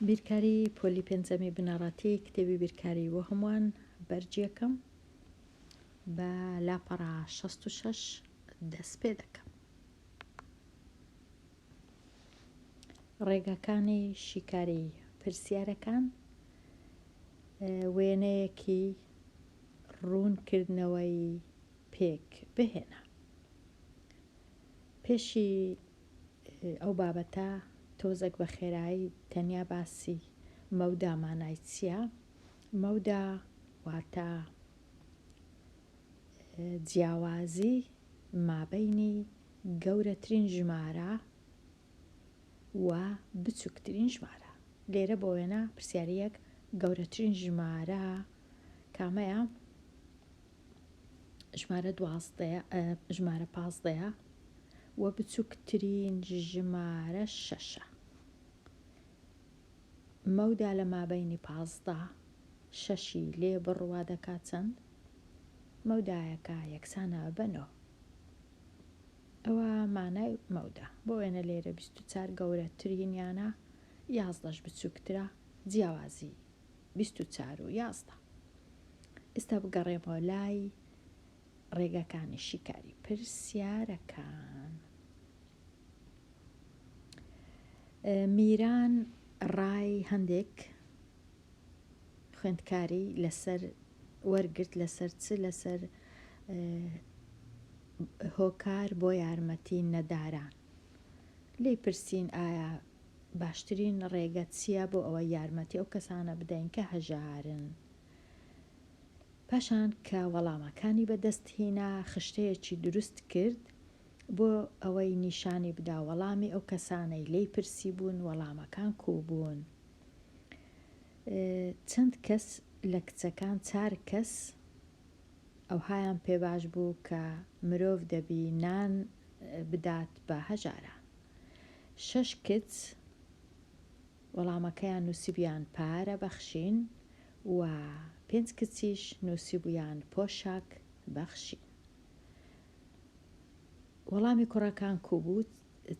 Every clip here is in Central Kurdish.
بیرکاری پۆلی پێنجەمی بنەڕەتی کتێبی بیرکاری بۆ هەمووان بەرجیەکەم بە لاپەڕە 66 دەست پێ دەکەم. ڕێگاکانی شیکاری پرسیارەکان وێنەیەکی ڕوونکردنەوەی پێک بهێنە. پێشی ئەو بابەتە تۆزەک بە خێرایی تەنیا باسی مەودا مانای چییە؟ مەودا واتە جیاوازی مابەینی گەورەترین ژمارە و بچووکترین ژمارە. لێرە بۆ وێنە پرسیاری یەک گەورەترین ژمارە کامەیە؟ ژمارە دوازدەیە ژمارە پازدەیە و بچووکترین ژمارە شەشە. مەودا لە مابەینی 15 شەشی لێ بڕوا دەکات چەند؟ مەودایەکە یەکسانە بە نۆ. ئەوە مانای مەودا. بۆ وێنە لێرە 24 گەورەترینیانە، یازدەش بچووکترە، جیاوازی 24 و 11. ئێستا بگەڕێمەوە لای ڕێگاکانی شیکاری پرسیارەکان. میران ڕای هەندێک خوێندکاری لەسەر وەرگرت لەسەر چ لەسەر هۆکار بۆ یارمەتی نەداران لێی پرسین ئایا باشترین ڕێگە چییە بۆ ئەوەی یارمەتی ئەو کەسانە بدەین کە هەژارن؟ پاشان کە وەڵامەکانی بەدەست هینا خشتەیەکی دروست کرد بۆ ئەوەی نیشانی بدا وەڵامی ئەو کەسانەی لێی پرسیبوون وەڵامەکان کوو بوون. چەند کەس لە کچەکان چار کەس ئەوهایان پێ باش بوو کە مرۆڤ دەبی نان بدات بە هەژاران. شەش کچ وەڵامەکەیان نووسیبوویان پارە بەخشین و پێنج کچیش نووسیبوویان پۆشاک بەخشین. وەڵامی کوڕەکان کوو بوو؟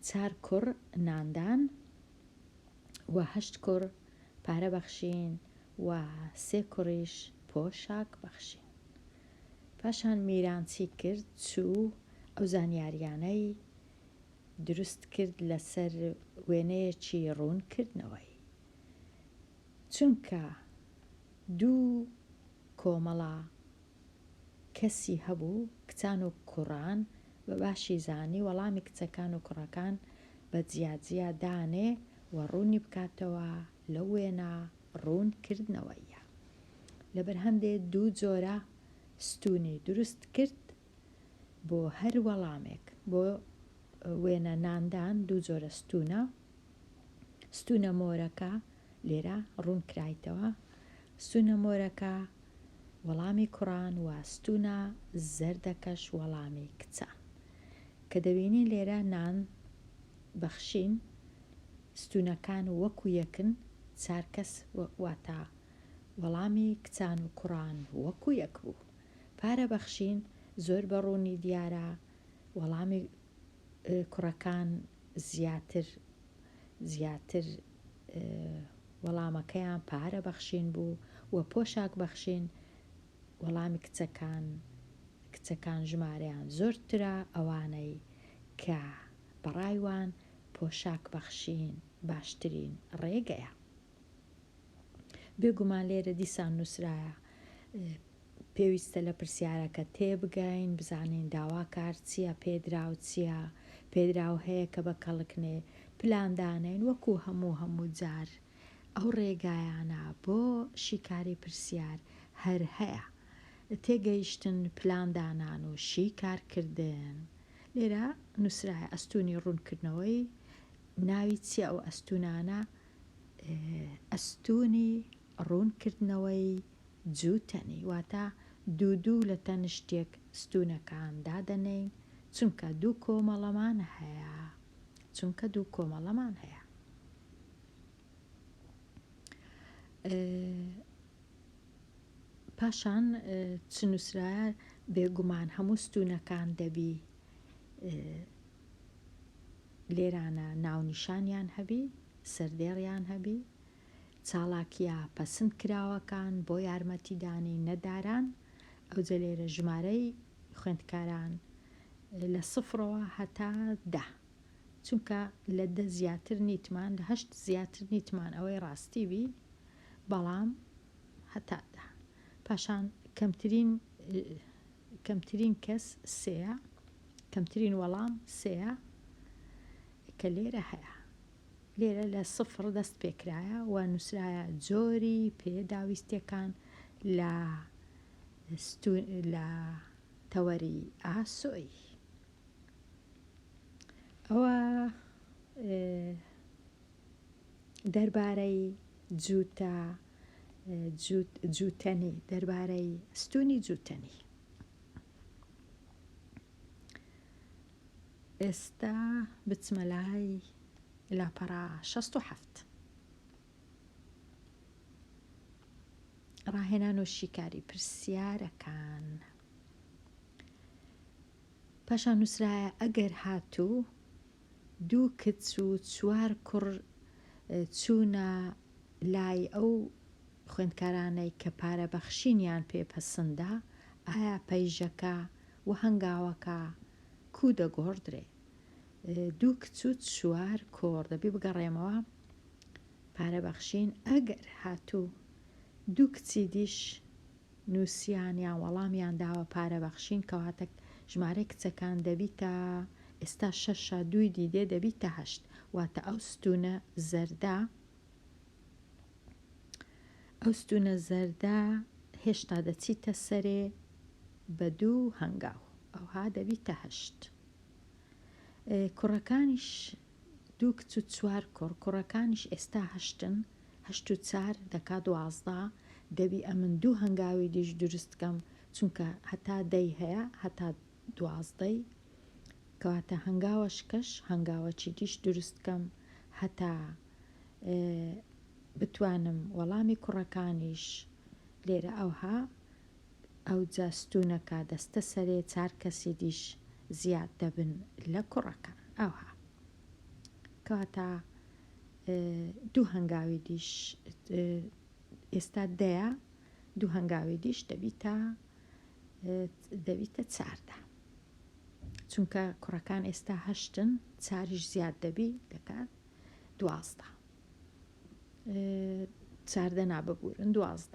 چار کوڕ ناندان و هەشت کوڕ پارە بەخشین و سێ کوڕیش پۆشاک بەخشین. پاشان میران چی کرد؟ چوو ئەو زانیاریانەی دروست کرد لەسەر وێنەیەکی ڕوون کردنەوەی. چونکە دوو کۆمەڵە کەسی هەبوو، کچان و کوڕان، بە باشی زانی وەڵامی کچەکان و کوڕەکان بە جیا جیا دانێ و ڕوونی بکاتەوە لەو وێنە ڕوون کردنەوەیە. لەبەر هەندێ دوو جۆرە ستوونی دروست کرد بۆ هەر وەڵامێک بۆ وێنە ناندان دوو جۆرە ستوونە، ستوونە مۆرەکە لێرە ڕوون کرایتەوە، ستوونە مۆرەکە وەڵامی کوڕان و ستوونە زەردەکەش وەڵامی کچان. کە دەبینین لێرە نان بەخشین ستوونەکان وەکو یەکن چار کەس واتە وەڵامی کچان و کوڕان وەکو یەک بوو. پارە بەخشین زۆر بە ڕوونی دیارە وەڵامی کوڕەکان زیاتر زیاتر وەڵامەکەیان پارە بەخشین بوو و پۆشاک بەخشین وەڵامی کچەکان کچەکان ژمارەیان زۆرترە ئەوانەی کە بەڕای وان پۆشاک بەخشین باشترین ڕێگەیە. بێگومان لێرە دیسان نووسرایە پێویستە لە پرسیارەکە تێبگەین بزانین داواکار چییە پێدراو چییە پێدراو هەیە کە بە کەڵک نێ پلان دانێین وەکو هەموو هەموو جار ئەو ڕێگایانە بۆ شیکاری پرسیار هەر هەیە تێگەیشتن پلان دانان و شیکار کردن لێرە نووسرایە ئەستوونی ڕوونکردنەوەی ناوی چییە ئەو ئەستوونانە ئەستوونی ڕوونکردنەوەی جووتەنی، واتە دوو دوو لە تەنشت یەک ستوونەکان دادەنێین، چونکە دوو کۆمەڵەمان هەیە، چونکە دوو کۆمەڵەمان هەیە. پاشان چ نووسرایە؟ بێگومان هەموو ستوونەکان دەبی لێرانە ناونیشانیان هەبی، سەردێڕیان هەبی. چاڵاکییە پەسند کراوەکان بۆ یارمەتیدانی نەداران، ئەوجە لێرە ژمارەی خوێندکاران لە سفرەوە هەتا دە چونکە لە دە زیاتر نیتمان لە هەشت زیاتر نیتمان ئەوەی ڕاستی بی بەڵام هەتا دە پاشان کەمترین کەمترین کەس سێیە کەمترین وەڵام سێیە کە لێرە هەیە لێرە لە سفڕ دەست پێکرایە و نووسرایە جۆری پێداویستیەکان لە لە تەوەری ئاسۆیی. ئەوە دەربارەی جووتە جووتەنی دەربارەی ستونی جووتەنی. ئێستا بچمە لای لاپەڕە 67. ڕاهێنان و شیکاری پرسیارەکان. پاشان نووسرایە ئەگەر هاتوو دوو کچ و چوار کوڕ چوونە لای ئەو خوێندکارانەی کە پارە بەخشینیان پێ پەسندە، ئایا پەیژەکە و هەنگاوەکە کوو دەگۆڕدرێ؟ دوو کچ و چوار کوڕ دەبی بگەڕێمەوە پارە بەخشین ئەگەر هاتوو دوو کچی دیش نووسیان یان وەڵامیان داوە پارە بەخشین کەواتە ژمارەی کچەکان دەبیتە ئێستا شەشە دووی دی دێ دەبیتە هەشت واتە ئەو ستوونە زەردە ئەو ستوونە زەردە هێشتا دەچیتە سەرێ بە دوو هەنگاو ئەوها دەبیتە هەشت کوڕەکانیش دوو کچ و چوار کوڕ، کوڕەکانیش ئێستا هەشتن، هەشت و چار دەکا 12، دەبی ئەمن دوو هەنگاوی دیش دروست کەم، چونکە هەتا دەی هەیە، هەتا دوازدەی، کەواتە هەنگاوەشکەش هەنگاوەکی دیش دروست کەم هەتا بتوانم وەڵامی کوڕەکانیش لێرە ئەوها ئەوجا ستوونەکە دەستە سەرێ چار کەسی دیش زیاد دەبن لە کوڕەکان ئەوها کەواتە دوو هەنگاوی دیش ئێستا دەیە دوو هەنگاوی دیش دەبیتە دەبیتە چاردە چونکە کوڕەکان ئێستا هەشتن چاریش زیاد دەبی دەکات 12 چاردە ناببورن 12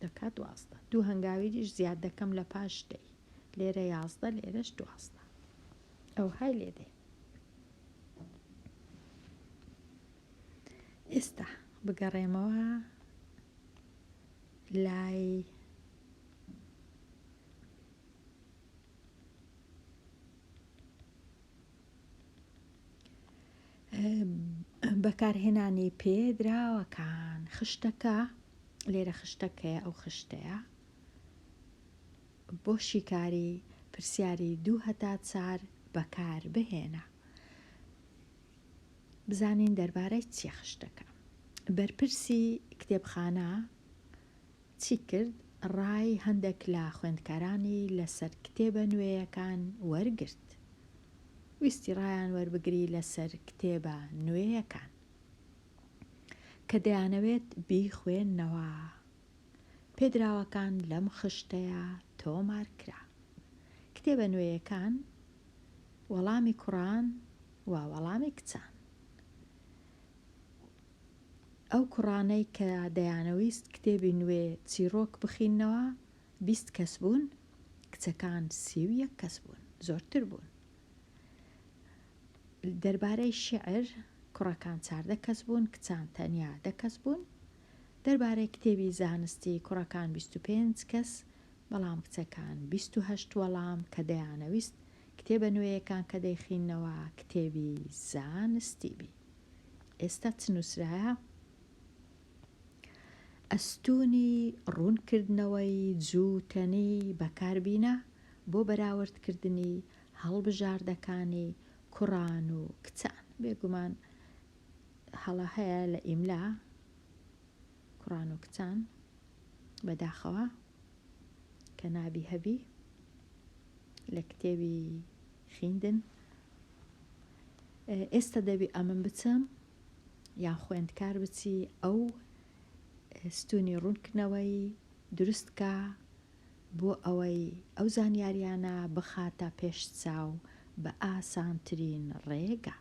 دەکات 12 دوو هەنگاوی دیش زیاد دەکەم لە پاش دەی لێرە 11 لێرەش 12 ئەوهای لێ دێ. ئێستا بگەڕێمەوە لای بەکارهێنانی پێدراوەکان خشتەکە لێرە خشتەکەیە ئەو خشتەیە بۆ شیکاری پرسیاری دوو هەتا چار بەکار بهێنە. بزانین دەربارەی چیە خشتەکە. بەرپرسی کتێبخانە چی کرد؟ ڕای هەندێک لە خوێندکارانی لەسەر کتێبە نوێیەکان وەرگرت. ویستی ڕایان وەربگری لەسەر کتێبە نوێیەکان کە دەیانەوێت بیخوێننەوە. پێدراوەکان لەم خشتەیە تۆمار کرا. کتێبە نوێیەکان، وەڵامی کوڕان و وەڵامی کچان. ئەو کوڕانەی کە دەیانەویست کتێبی نوێ چیڕۆک بخیننەوە 20 کەس بوون، کچەکان 31 کەس بوون، زۆرتر بوون. دەربارەی شیعر، کوڕەکان 14 کەس بوون، کچان تەنیا دە کەس بوون. دەربارەی کتێبی زانستی کوڕەکان 25 کەس، بەڵام کچەکان 28 وەڵام کە دەیانەویست کتێبە نوێیەکان کە دەیخیننەوە کتێبی زانستی بی. ئێستا چ نووسرایە؟ ئەستوونی ڕوونکردنەوەی جووتەنی بەکاربینە بۆ بەراوردکردنی هەڵبژاردەکانی کوڕان و کچان. بێگومان هەڵە هەیە لە ئیملا کوڕان و کچان بەداخەوە کە نابی هەبی لە کتێبی خیندن ئێستا دەبی ئەمن بچم یان خوێندکار بچی ئەو. ستوونی ڕوونکردنەوەی دروست کا بۆ ئەوەی ئەو زانیاریانە بخاتە پێش چاو بە ئاسانترین ڕێگا.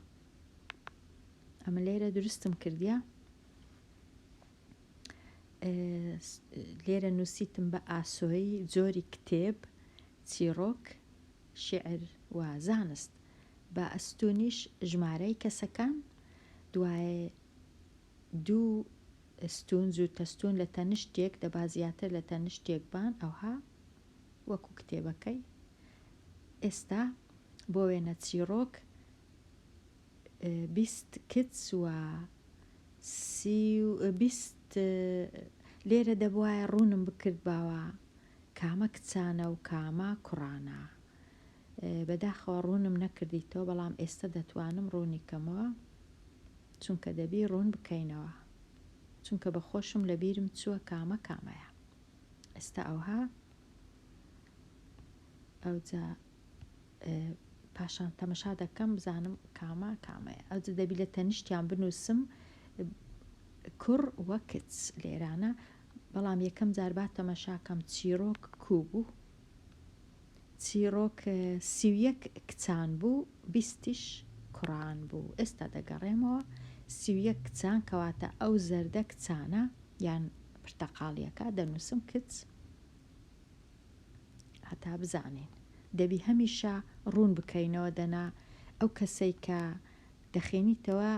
ئەمە لێرە دروستم کردیە. لێرە نووسیتم بە ئاسۆی جۆری کتێب، چیڕۆک، شیعر و زانست. بە ئەستوونیش ژمارەی کەسەکان، دوایێ دوو ستوون جووتەستوون لە تەنشت یەک دەبا زیاتر لە تەنشت یەک بان ئەوها وەکوو کتێبەکەی ئێستا بۆ وێنە چیڕۆک 20 کچ و 30 لێرە دەبوایە ڕوونم بکردباوە کامە کچانە و کامە کوڕانە بەداخەوە ڕوونم نەکردیتەوە بەڵام ئێستە دەتوانم ڕوونی کەمەوە چونکە دەبی ڕوون بکەینەوە چونکە بە خۆشم لە بیرم چووە کامە کامەیە ئێستا ئەوها ئەوجا پاشان تەمەشا دەکەم بزانم کامە کامەیە ئەوجا دەبی لە تەنیشتیان بنووسم کوڕ وە کچ لێرانە بەڵام یەکەم جار با تەمەشاکەم چیڕۆک کوو بوو چیڕۆک 31 کچان بوو بیستیش کوڕان بوو ئێستا دەگەڕێمەوە 31 کچان کەواتە ئەو زەردە کچانە یان پرتەقاڵیەکە دەنووسم کچ هەتا بزانین. دەبی هەمیشە ڕوون بکەینەوە دەنا ئەو کەسەی کە دەخێنیتەوە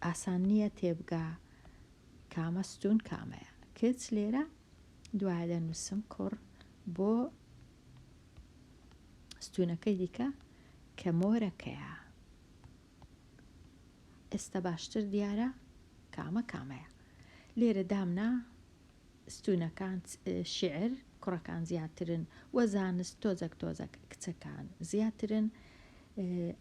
ئاسان نییە تێبگا کامە ستوون کامەیە. کچ لێرە دوایە دەنووسم کوڕ بۆ ستوونەکەی دیکە کە مۆرەکەیە. ئێستا باشتر دیارە کامە کامەیە. لێرە دامنا ستوونەکان شیعر کوڕەکان زیاترن و زانست تۆزەک تۆزەک کچەکان زیاترن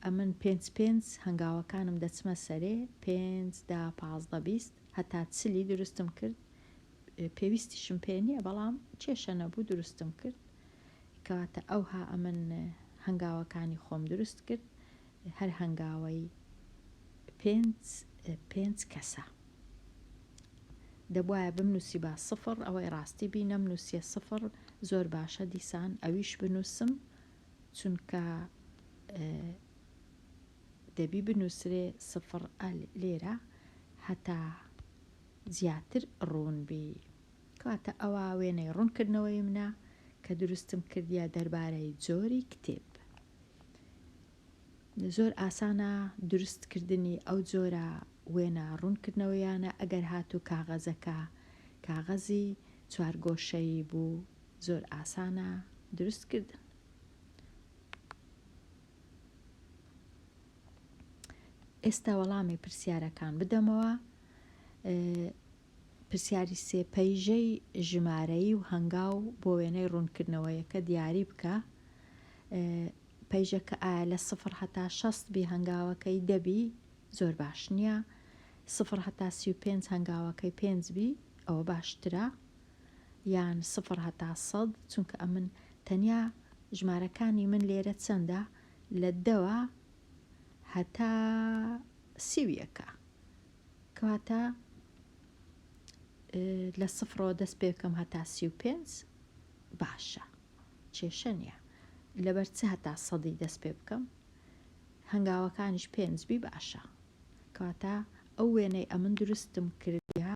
ئەمن پێنج پێنج هەنگاوەکانم دەچمە سەرێ پێنج دە 15 20 هەتا چلی دروستم کرد پێویستیشم پێ نییە بەڵام کێشە نەبوو دروستم کرد کەواتە ئەوها ئەمن هەنگاوەکانی خۆم دروست کرد هەر هەنگاوەی پێنج پێنج کەسە. دەبوایە بمنوسیبا سفڕ ئەوەی ڕاستی بی نەمنوسیە سفڕ زۆر باشە دیسان ئەویش بنوسم چونکە دەبی بنوسرێ سفڕ لێرە هەتا زیاتر ڕوون بی کەواتە ئەوە وێنەی ڕوونکردنەوەی منە کە دروستم کردیە دەربارەی جۆری کتێب. زۆر ئاسانە دروست کردنی ئەو جۆرە وێنە ڕوونکردنەوەیانە ئەگەر هاتوو کاغەزەکە کاغەزی چوارگۆشەیی بوو زۆر ئاسانە دروست کردن. ئێستا وەڵامی پرسیارەکان بدەمەوە. پرسیاری سێ پەیژەی ژمارەیی و هەنگاو بۆ وێنەی ڕوونکردنەوەیەکە دیاری بکە. پەیژەکە ئایا لە سفر هەتا 60 بی هەنگاوەکەی دە بی زۆر باش نییە سفر هەتا 35 هەنگاوەکەی پێنج بی ئەوە باشترە یان سفر هەتا سەد چونکە ئەمن تەنیا ژمارەکانی من لێرە چەندە لە دەوە هەتا سی و یەکە کەواتە لە سفرەوە دەست پێ بکەم هەتا 35 باشە کێشە نییە لەبەر چ هەتا سەدی دەست پێ بکەم هەنگاوەکانیش پێنج بی باشە کەواتە ئەو وێنەی ئەمن دروستم کردیا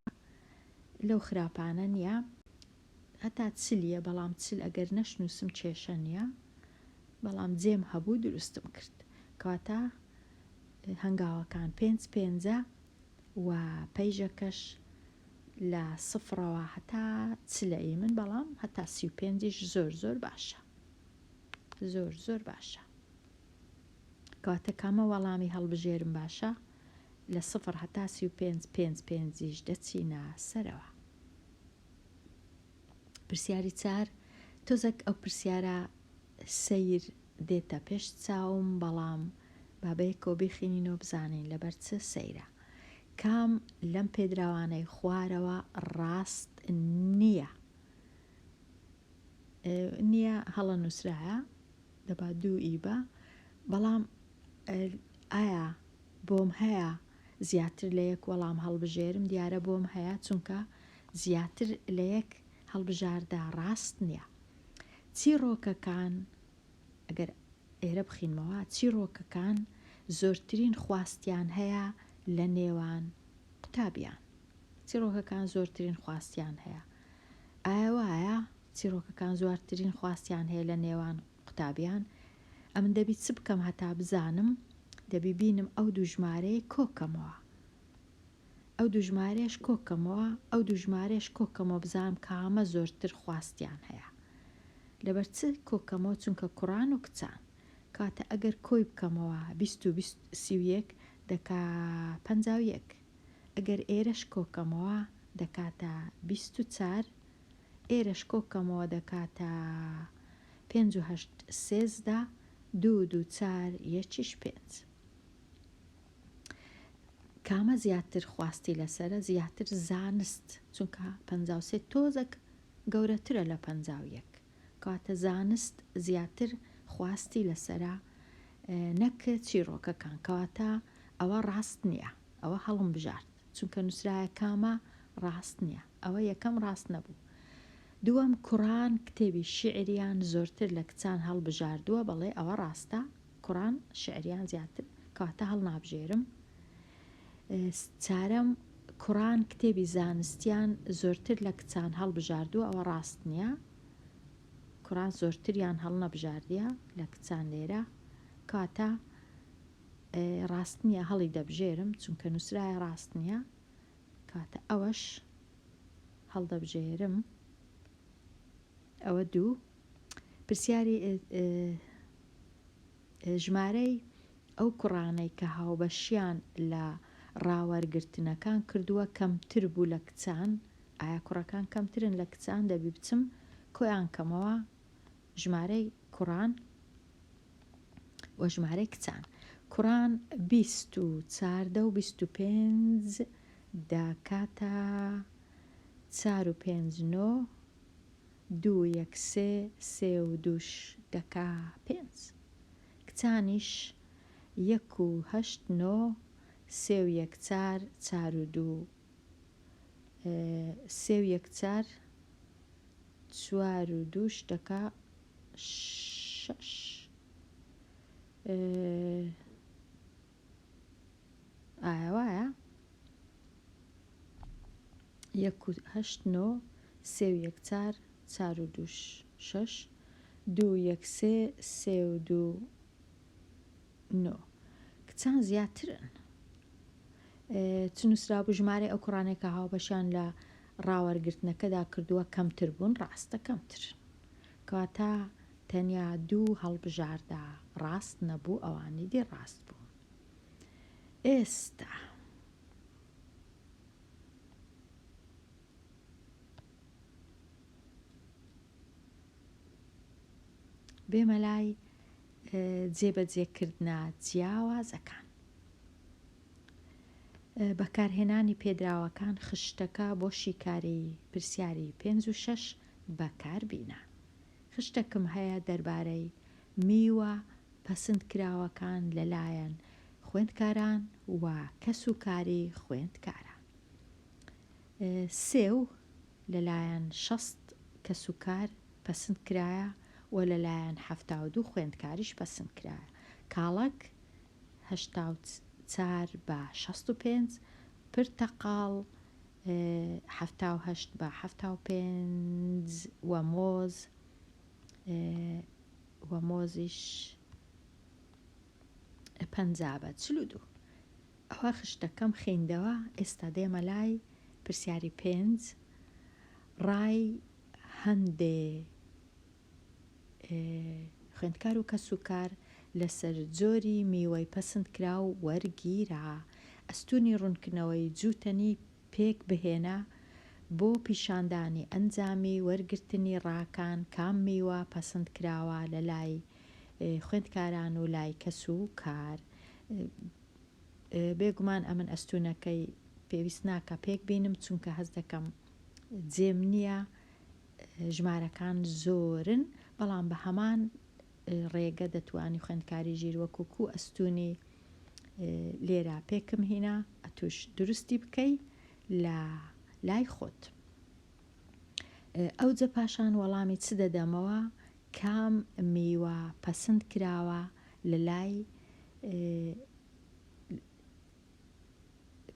لەو خراپانە نییە هەتا چلیە بەڵام چل ئەگەر نەشنووسم کێشە نییە بەڵام جێم هەبوو دروستم کرد کەواتە هەنگاوەکان پێنج پێنجە و پەیژەکەش لە سفرەوە هەتا چلە ئی من بەڵام هەتا 35یش زۆر زۆر باشە زۆر زۆر باشە کەواتە کامە وەڵامی هەڵبژێرم باشە لە سفر هەتا 35 پێنج پێنجیش دەچینە سەرەوە پرسیاری چار تۆزەک ئەو پرسیارە سەیر دێتە پێش چاوم بەڵام با بەیەکەوە بیخینینەوە بزانین لەبەر چ سەیرە کام لەم پێدراوانەی خوارەوە ڕاست نییە نییە هەڵە نووسرایە دەبا دوو ئی بە بەڵام ئایا بۆم هەیە زیاتر لە یەک وەڵام هەڵبژێرم؟ دیارە بۆم هەیە چونکە زیاتر لە یەک هەڵبژاردە ڕاست نییە. چیڕۆکەکان ئەگەر ئێرە بخینمەوە چیڕۆکەکان زۆرترین خواستیان هەیە لە نێوان قوتابیان. چیڕۆکەکان زۆرترین خواستیان هەیە. ئایا وایە؟ چیڕۆکەکان زۆرترین خواستیان هەیە لە نێوان قوتابیان؟ ئەمن دەبی چ بکەم هەتا بزانم؟ دەبی بینم ئەو دوو ژمارەیە کۆ کەمەوە. ئەو دوو ژمارەیەش کۆ کەمەوە، ئەو دوو ژمارەیەش کۆ کەمەوە بزانم کامە زۆرتر خواستیان هەیە. لەبەر چ کۆ کەمەوە؟ چونکە کوڕان و کچان. کەواتە ئەگەر کۆی بکەمەوە 20 و 20 31 دەکا 51. ئەگەر ئێرەش کۆ کەمەوە دەکاتە 24. ئێرەش کۆ کەمەوە دەکاتە پێنج و هەشت 13، دوو و دوو چار، یەکیش پێنج. کامە زیاتر خواستی لەسەرە؟ زیاتر زانست، چونکە 53 تۆزەک گەورەترە لە 51. کەواتە زانست زیاتر خواستی لەسەرە نەک چیڕۆکەکان. کەواتە ئەوە ڕاست نییە، ئەوە هەڵم بژارد چونکە نووسرایە کامە ڕاست نییە. ئەوە یەکەم ڕاست نەبوو. دووەم کوڕان کتێبی شیعریان زۆرتر لە کچان هەڵبژاردووە، بەڵێ ئەوە ڕاستە، کوڕان شیعریان زیاتر، کەواتە هەڵنابژێرم. چارەم کوڕان کتێبی زانستیان زۆرتر لە کچان هەڵبژاردووە، ئەوە ڕاست نییە، کوڕان زۆرتریان هەڵنەبژاردیە لە کچان لێرە، کەواتە ڕاست نییە، هەڵی دەبژێرم چونکە نووسرایە ڕاست نییە، کەواتە ئەوەش هەڵدەبژێرم. ئەوە دوو. پرسیاری ژمارەی ئەو کوڕانەی کە هاوبەشیان لە ڕاوەرگرتنەکان کردووە کەمتر بوو لە کچان، ئایا کوڕەکان کەمترن لە کچان؟ دەبی بچم کۆیان کەمەوە ژمارەی کوڕان و ژمارەی کچان. کوڕان 20 و 14 و 25 دەکاتە چار و پێنج نۆ، دوو یەک سێ، سێ و دووش دەکا پێنج. کچانیش یەک و هەشت نۆ، سێ و یەک چار، چار و دوو، سێ و یەک چار، چوار و دووش دەکا شەش. ئایا وایە؟ یەک و هەشت نۆ، سێ و یەک چار، چار و دووش شەش، دوو یەک سێ، سێ و دوو نۆ. کچان زیاترن. چ نووسرابوو ژمارەی ئەو کوڕانەی کە هاوبەشیان لە ڕاوەرگرتنەکەدا کردووە کەمتر بوون، ڕاستە کەمترن. کەواتە تەنیا دوو هەڵبژاردە ڕاست نەبوو ئەوانی دی ڕاست بوون. ئێستا بێمە لای جێبەجێکردنە جیاوازەکان. بەکارهێنانی پێدراوەکان خشتەکە بۆ شیکاری پرسیاری پێنج و شەش بەکاربینە. خشتەکم هەیە دەربارەی میوە پەسندکراوەکان لەلایەن خوێندکاران و کەسوکاری خوێندکاران. سێو لەلایەن 60 کەسوکار پەسند کرایە و لەلایەن 72 خوێندکاریش پەسند کرایە. کاڵەک 84 بە 65، پرتەقاڵ 78 بە 75 و مۆز و مۆزیش 50 بە 42. ئەوە خشتەکەم خیندەوە. ئێستا دێمە لای پرسیاری پێنج. ڕای هەندێ خوێندکار و کەسوکار لەسەر جۆری میوەی پەسندکراو وەرگیرا. ئەستوونی ڕوونکردنەوەی جووتەنی پێک بهێنە بۆ پیشاندانی ئەنجامی وەرگرتنی ڕاکان کام میوە پەسندکراوە لە لای خوێندکاران و لای کەس و کار. بێگومان ئەمن ئەستوونەکەی پێویست ناکە پێک بینم چونکە هەست دەکەم جێم نییە، ژمارەکان زۆرن، بەڵام بە هەمان ڕێگە دەتوانی خوێندکاری ژیر وەکو کو ئەستوونی لێرە پێکم هینا. ئەتوش دروستی بکەی لە لای خۆت. ئەوجە پاشان وەڵامی چ دەدەمەوە کام میوە پەسند کراوە لە لای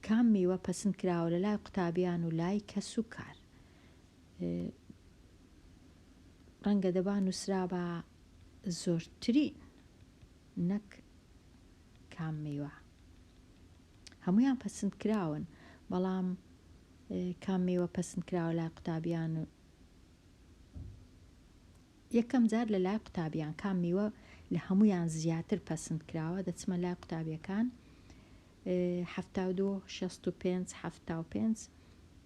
کام میوە پەسند کراوە لە لای قوتابیان و لای کەس و کار ڕەنگە دەبا نووسرابا زۆرترین نەک کام میوە هەمویان پەسند کراون بەڵام کام میوە پەسند کراوە لای قوتابیان و یەکەم جار لە لای قوتابیان کام میوە لە هەمویان زیاتر پەسند کراوە دەچمە لای قوتابیەکان 72 65 75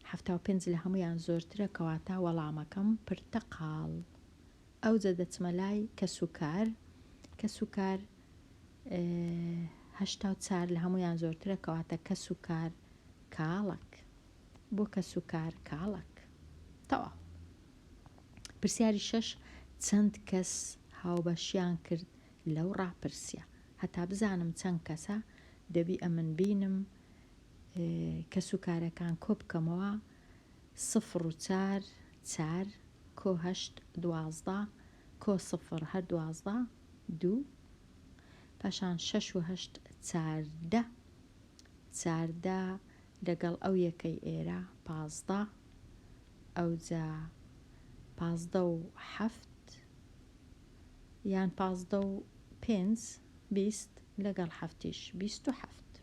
75 لە هەمویان زۆرترە کەواتە وەڵامەکەم پرتەقاڵ ئەوجە دەچمە لای کەسوکار کەسوکار 84 لە هەمویان زۆرترە کەواتە کەسوکار کاڵەک بۆ کەسوکار کاڵەک تەواو. پرسیاری شەش، چەند کەس هاوبەشیان کرد لەو ڕاپرسیە؟ هەتا بزانم چەند کەسە دەبی ئەمن بینم کەسوکارەکان کۆبکەمەوە سفر و چار چار کۆ هەشت 12 کۆ سفر هەر 12 دوو پاشان شەش و هەشت 14 14 لەگەڵ ئەو یەکەی ئێرە 15 ئەوجا 15 و حەفت یان 15 و پێنج 20 لەگەڵ حەفتیش 27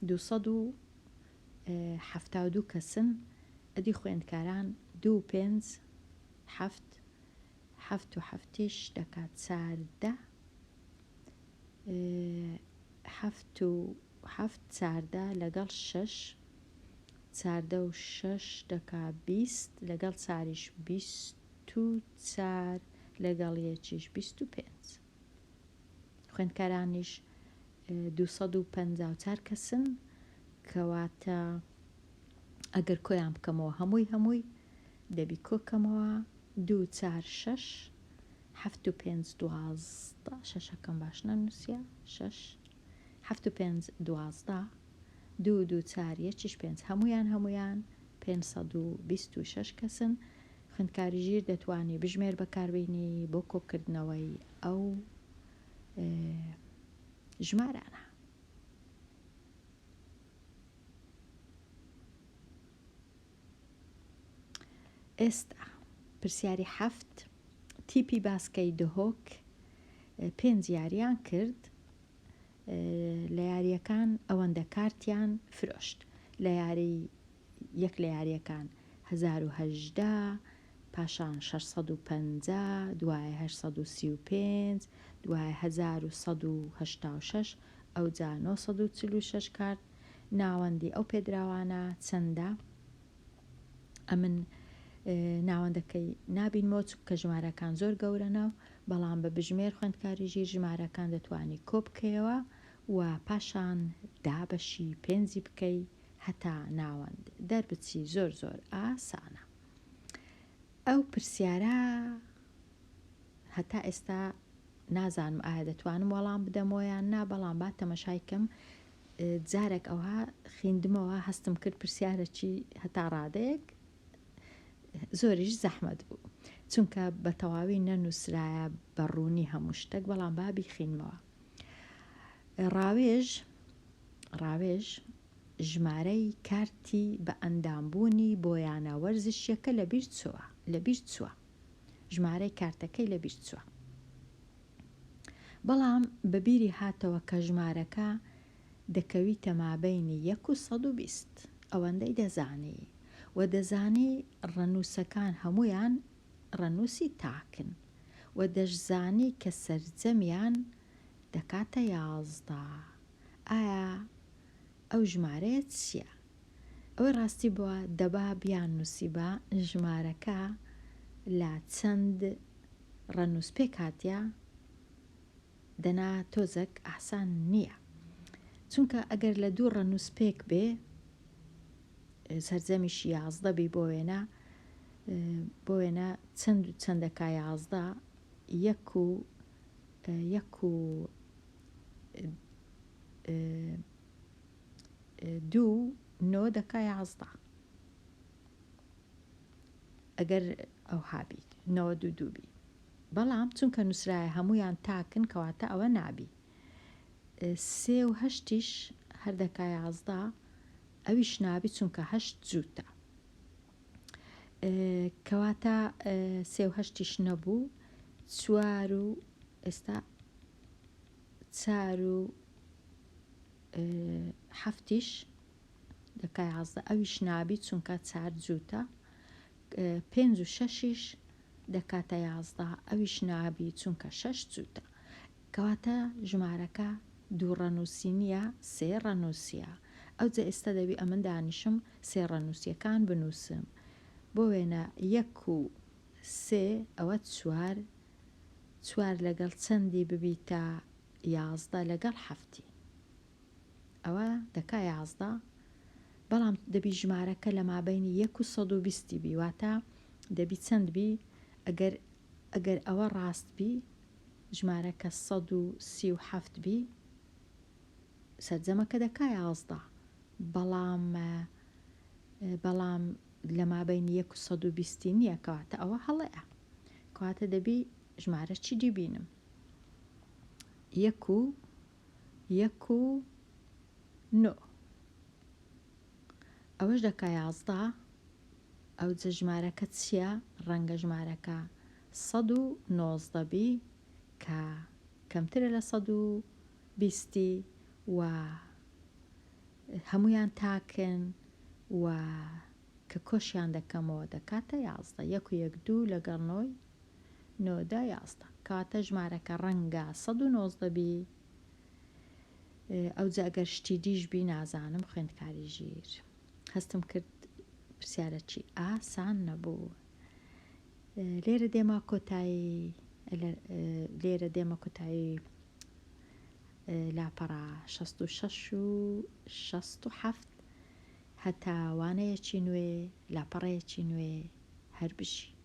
272 کەسن ئەدی خوێندکاران دوو پێنج حەفت حەفت و حەفتیش دەکات چاردە حەفت و حەفت چاردە لەگەڵ شەش چاردە و شەش دەکا 20 لەگەڵ چاریش 24 لەگەڵ یەکیش 25 خوێندکارانیش 254 کەسن کەواتە ئەگەر کۆیان بکەمەوە هەمووی هەمووی دەبی کۆکەمەوە دوو چار شەش حەفت و پێنج 12 شەشەکەم باش نەنووسە شەش حەفت و پێنج 12 دوو دوو چار یەکیش پێنج هەمویان هەمویان 526 کەسن. خوێندکاری ژیر دەتوانی بژمێر بەکاربینی بۆ کۆکردنەوەی ئەو ژمارانە. ئێستا پرسیاری حەفت، تیپی باسکەی دهۆک پێنج یاریان کرد، لە یارییەکان ئەوەندە کارتیان فرۆشت، لە یاری یەک لە یارییەکان 1018، پاشان 650، دوایە 835، دوایە 1186، ئەوجا 946 کارت. ناوەندی ئەو پێدراوانە چەندە؟ ئەمن ناوەندەکەی نابینمەوە چونکە ژمارەکان زۆر گەورەنە بەڵام بە بژمێر خوێندکاری ژیر ژمارەکان دەتوانی کۆ بکەیەوە و پاشان دابەشی پێنجی بکەی هەتا ناوەند دەربچی زۆر زۆر ئاسانە ئەو پرسیارە هەتا ئێستا نازانم ئایا دەتوانم وەڵام بدەمەوە یان نا بەڵام با تەمەشای کەم جارێک ئەوها خیندمەوە هەستم کرد پرسیارەکی هەتا ڕادەیەک زۆریش زەحمەت بوو چونکە بە تەواوی نەنووسرایە بە ڕوونی هەموو شتێک بەڵام با بیخینمەوە ڕاوێژ ڕاوێژ ژمارەی کارتی بە ئەندامبوونی بۆ یانە وەرزشیەکە لەبیر چووە لەبیر چووە ژمارەی کارتەکەی لەبیر چووە بەڵام بە بیری هاتەوە کە ژمارەکە دەکەویتە مابەینی یەک و 120 ئەوەندەی دەزانی و دەزانی ڕەنووسەکان هەموویان ڕەنووسی تاکن و دەشزانی کە سەرجەمیان دەکاتە 11 ئایا ئەو ژمارەیە چییە؟ ئەوەی ڕاستی بووە دەبا بیاننووسیبا ژمارەکە لە چەند ڕەنووس پێک هاتیە دەنا تۆزەک ئاسان نییە چونکە ئەگەر لە دوو ڕەنووس پێک بێ سەرجەمیشی 11 بی بۆ وێنە بۆ وێنە چەند و چەندەکا 11 یەک و یەک و دوو نۆ دەکا 11 ئەگەر ئەوها بیت 92 بی بەڵام چونکە نووسرایە هەمویان تاکن کەواتە ئەوە نابی سێ و هەشتیش هەر دەکا 11 ئەویش نابی چونکە هەشت جووتە کەواتە سێ و هەشتیش نەبوو چوار و ئێستا چار و حەفتیش دەکا 11 ئەویش نابی چونکە چار جووتە پێنج و شەشیش دەکاتە 11 ئەویش نابی چونکە شەش جووتە کەواتە ژمارەکە دوو ڕەنووسی نییە سێ ڕەنووسیە ئەوجە ئێستا دەبی ئەمن دانیشم سێ ڕەنووسیەکان بنووسم بۆ وێنە یەک و سێ ئەوە چوار چوار لەگەڵ چەندی ببیتە 11 لەگەڵ حەفتی ئەوە دەکا 11 بەڵام دەبی ژمارەکە لە مابەینی یەک و 120 بی واتە دەبی چەند بی ئەگەر ئەگەر ئەوە ڕاست بی ژمارەکە 137 بی سەرجەمەکە دەکا 11 بەڵام بەڵام لە مابەینی یەک و 120 نییە کەواتە ئەوە هەڵەیە کەواتە دەبی ژمارە چی دی بینم یەک و یەک و نۆ ئەوەش دەکا 11 ئەوجە ژمارەکە چییە ڕەنگە ژمارەکە 119 بی کە کەمترە لە 120 و هەمویان تاکن و کە کۆشیان دەکەمەوە دەکاتە 11 یەک و یەک دوو لەگەڵ نۆی نۆدا 11 کەواتە ژمارەکە ڕەنگە 119 بی ئەوجا ئەگەر شتی دیش بی نازانم خوێندکاری ژیر هەستم کرد پرسیارەکی ئاسان نەبوو لێرە دێمە کۆتایی لێرە دێمە کۆتایی لاپەڕە 66 و 67 هەتا وانەیەکی نوێ لاپەڕەیەکی نوێ هەر بژی.